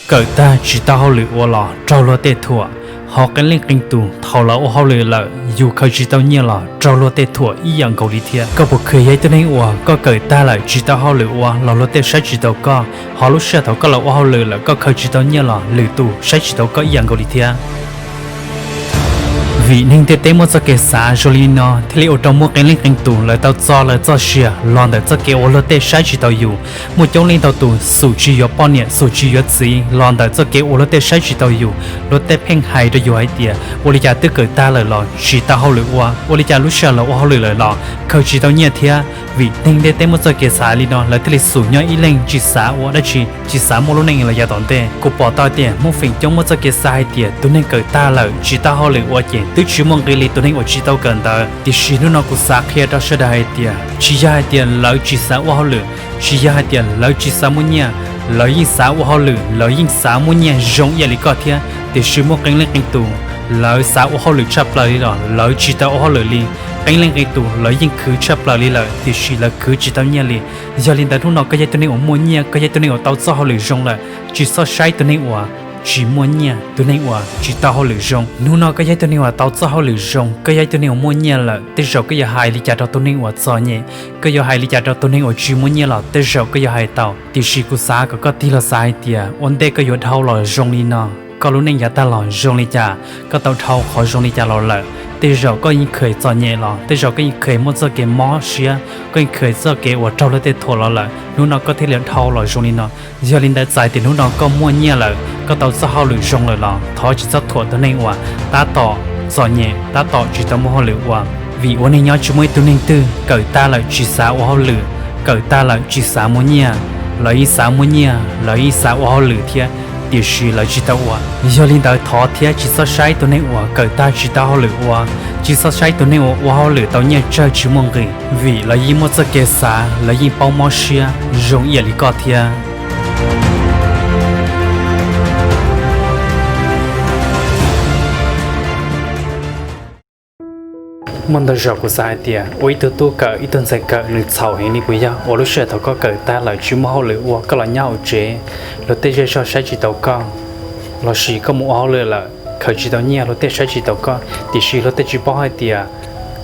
Kawm tag tsis tau hauj lwm ua los raug luag tej thuam. Ho qee leej qee tus thaum lawv ua hauj lwm lawm yus khaws tsis tau nyiaj los raug luag tej thuam ib yam nkaus li thiab. Koj puas kheev yog ib tug neeg uas koj kawm tag lawm tsis tau hauj lwm ua los luag tej saib tsis taus koj, ho lub sij hawm thaum koj los ua hauj lwm lawm koj khaws tsis tau nyiaj los lwm tus saib tsis taus koj ib yam nkaus li thiab? Vim neeg ntiaj teb muaj txoj kev xav zoo li no thiaj li ua rau muaj qee leej qee tus lawv tau txo lawv txoj sia los ntawm txoj kev uas luag tej saib tsis taus yus. Muaj coob leej ntau tus xum tsis yuav poj niam xum tsis yuav txiv los ntawm txoj kev uas luag tej saib tsis taus yus, luag tej pheej hais rau yus hais tias ua li cas twb kawm tag lawm los tsis tau hauj lwm ua, ua li cas lub sij hawm los ua hauj lwm lawm los khaws tsis tau nyiaj thiab. Vim neeg ntiaj teb muaj txoj kev xav li no lawv thiaj li xum nyob ib leeg tsis xav ua dab tsi, tsis xav muaj lub neej los yav tom ntej. Kuv pom tau tias Hmoob feem coob muaj txoj kev xav hais tias tus neeg kawm tag lawm tsis tau hauj lwm ua ces twb tsis muaj nqis li tus neeg uas tsis tau kawm ntawd. Tiam sis hnub no kuv xav qhia rau sawv daws hais tias tsis yog hais tias lawv tsis xav ua hauj lwm, tsis yog hais tias lawv tsis xav muaj nyiaj, lawv yeej xav ua hauj lwm, lawv yeej xav muaj nyiaj zoo ib yam li koj thiab. Tiam sis muaj qee leej qee tus lawv xav ua hauj lwm tshaj plaws li los lawv tsis tau ua hauj lwm li. Qee leej qee tus lawv yeej khwv tshaj plaws li lawm tiam sis lawv khwv tsis tau nyiaj li. Yog li ntawd hnub no koj yog ib tug neeg uas muaj nyiaj, koj yog ib tug neeg uas tau txoj hauj lwm zoo lawm, tsis txhob saib tus neeg uas tsis muaj nyiaj, tus neeg uas tsis tau hauj lwm zoo. Hnub no koj yog ib tug neeg uas tau txoj hauj lwm zoo, koj yog ib tug neeg uas muaj nyiaj lawm, tej zaum koj yuav hais li cas rau tus neeg uas txom nyem, koj yuav hais li cas rau tus neeg uas tsis muaj nyiaj los tej zaum koj yuav hais tau. Tiam sis kuv xav kom koj tig los xav hais tias ua ntej koj yuav dhau los zoo li no, koj lub neej yav tag los zoo li cas, koj tau dhau qhov zoo li cas los lawm, tej zaum koj yeej kheev txom nyem los tej zaum koj yeej kheev muaj txoj kev mob siab, koj yeej kheev txoj kev uas raug luag tej thuam los lawm, hnub no koj thiaj li dhau los zoo li no. Yog li ntawd txawm tias hnub no koj muaj nyiaj lawm, koj tau txoj hauj lwm zoo lawm los thov tsis txhob thuam tus neeg uas tab tom txom nyem, tab tom tsis tau muaj hauj lwm ua. Vim ua neeg nyob tsis muaj ib tug neeg twg kawm tag lawm tsis xav ua hauj lwm, kawm tag lawm tsis xav muaj nyiaj. Lawv yeej xav muaj nyiaj, lawv yeej xav ua hauj lwm thiab, tiam sis lawv tsis tau ua. Yog li ntawd thov thiab tsis txhob saib tus neeg uas kawm tag tsis tau hauj lwm ua, tsis txhob saib tus neeg uas ua hauj lwm tau nyiaj tsawg tsis muaj nqis, vim lawv yeej muaj txoj kev xav, lawv yeej paub mob siab zoo ib yam li koj thiab. Muaj ntau zaus kuv xav hais tias ua ib tug tub kawm ib tug ntxhais kawm nws txhaum heev li puas yog? Ua lub sij hawm thaum koj kawm tag lawm tsis muaj hauj lwm ua koj los nyob hauv tsev, luag tej zej zog saib tsis taus koj, lossis koj mus ua hauj lwm lawm khaws tsis tau nyiaj luag tej saib tsis taus koj, tiam sis luag tej tsis paub hais tias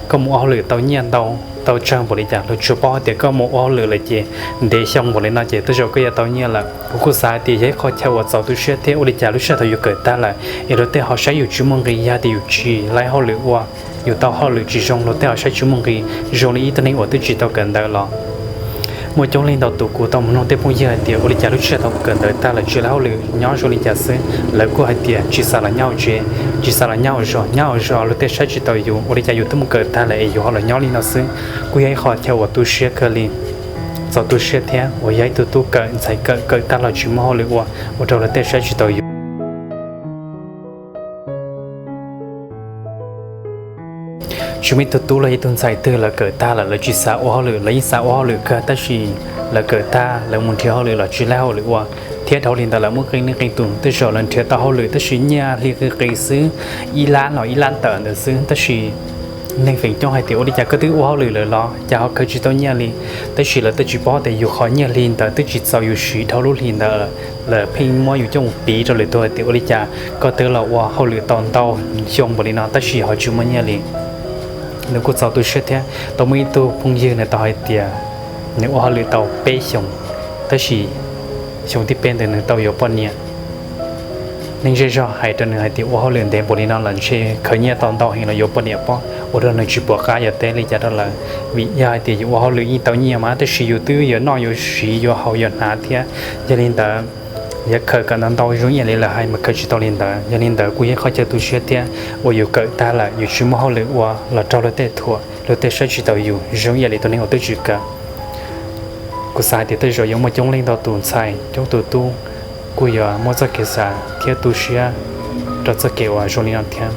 koj mus ua hauj lwm tau nyiaj ntau, tau tsawg npaum li cas, luag tsuas paub hais tias koj mus ua hauj lwm lawm ces ntev xyoo npaum li no ces tej zaum koj yuav tau nyiaj lawm. Kuv kuj xav hais tias yog ib qho chaw uas txaus tu siab thiab ua li cas lub sij hawm thaum yus kawm tag lawm es luag tej ho saib yus tsis muaj nqis yog tias yus tsis laib hauj lwm ua, yus tau hauj lwm tsis zoo luag tej ho saib tsis muaj nqis zoo li ib tug neeg uas twb tsis tau kawm ntawv los. Muaj coob leej ntau tus kuv tau mus nug tej phooj ywg hais tias ua li cas lub sij hawm thaum kawm ntawv tag lawm tsis laib hauj lwm nyob zoo li cas xwb, lawv kuj hais tias tsis xav los nyob hauv tsev, tsis xav los nyob hauv zos, nyob hauv zos luag tej saib tsis taus yus, ua li cas yus twb mus kawm tag lawm es yus ho los nyob li no xwb. Kuj yog ib qho chaw uas tu siab kawg li, txaus tu siab thiab uas yog ib tug tub kawm ntxhais kawm kawm tag los tsis muaj hauj lwm ua, ua rau luag tej saib tsis taus yus. Tsis muaj ib tug tub los ib tug ntxhais twg lawv kawm tag lawm lawv tsis xav ua hauj lwm, lawv yeej xav ua hauj lwm kawg tab sis lawv kawm tag lawv mus nrhiav hauj lwm los tsis laib hauj lwm ua, thiab dhau li ntawd lawv muaj qee leej qee tus tej zaum lawv nrhiav tau hauj lwm tab sis nyiaj hli qis qis xwb, ib lab los ib lab tawm ntawd xwb tab sis neeg feem coob hais tias ua li cas koj twb ua hauj lwm lawm los cas ho khaws tsis tau nyiaj li, tab sis lawv twb tsis paub tias yus qhov nyiaj hli ntawd twb tsis txaus yus siv dhau lub hli ntawd, lawv pheej muab yus coj mus piv rau lwm tus hais tias ua li cas koj twb los ua hauj lwm tau ntau xyoo npaum li no tab sis ho tsis muaj nyiaj li. Nws kuj txaus tu siab thiab. Tau muaj ib tug phooj ywg nws tau hais tias nws ua hauj lwm tau peb xyoos, tab sis xyoo thib peb ntawd nws tau yuav poj niam. Neeg zej zog hais rau nws hais tias ua hauj lwm ntev npaum li no lawm ntshe khaws nyiaj tau ntau heev los yuav poj niam pob, ua rau nws tsis pom qab yuav teb li cas rau lawv. Vim yog hais tias yus ua hauj lwm yeej tau nyiaj mas tab sis yus twb yuav noj yuav siv yuav haus yuav hnav thiab. Yog li ntawd, yuav khaws kom ntau ntau zoo ib yam li lawv hais mas khaws tsis tau li ntawd. Yog li ntawd kuj yog ib qho chaw tu siab thiab uas yus kawm tag lawm yus tsis muaj hauj lwm ua los raug luag tej thuam, luag tej saib tsis taus yus zoo ib yam li tus neeg uas twb tsis kawm. Kuv xav hais tias tej zaum yuav muaj coob leej ntau tus ntxhais coob tus tub kuj yuav muaj txoj kev xav thiab tu siab rau txoj kev uas zoo li no thiab.